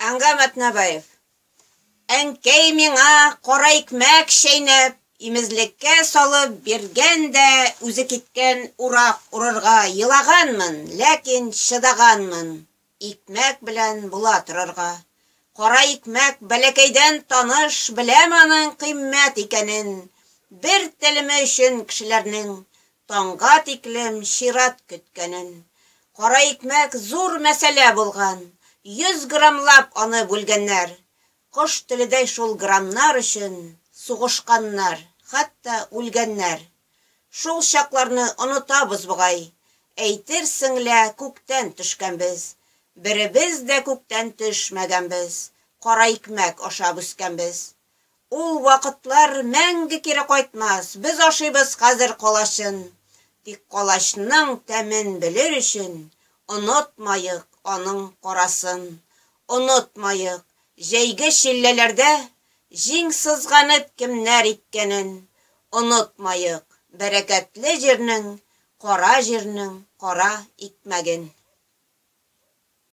Әнгам Атнабаев. Әнкәй миңа кара икмәк чәйнәп, имезлеккә салып биргән дә үзе киткән урак урырга. Елаганмын, ләкин чыдаганмын. Икмәк белән була торырга. Кара икмәк бәләкәйдән таныш, беләм аның кыйммәт икәнен. Бер телеме өчен кешеләрнең таңга тиклем чират көткәнен. Кара икмәк зур мәсьәлә булган, 100 граммлап аны бүлгәннәр. Кош теледәй шул граммнар өчен сугышканнар, хәтта үлгәннәр. Шул чакларны онытабыз бугай. Әйтерсең лә күктән төшкәнбез. Беребез дә күктән төшмәгәнбез, кара икмәк ашап үскәнбез. Ул вакытлар мәңге кире кайтмас, без ашыйбыз хәзер калачын. Тик калачның тәмен белер өчен онытмаек аның карасын. Онытмаек, җәйге челләләрдә җиң сызганып кемнәр иккәнен. Онытмаек, бәрәкәтле җирнең, кара җирнең кара икмәген.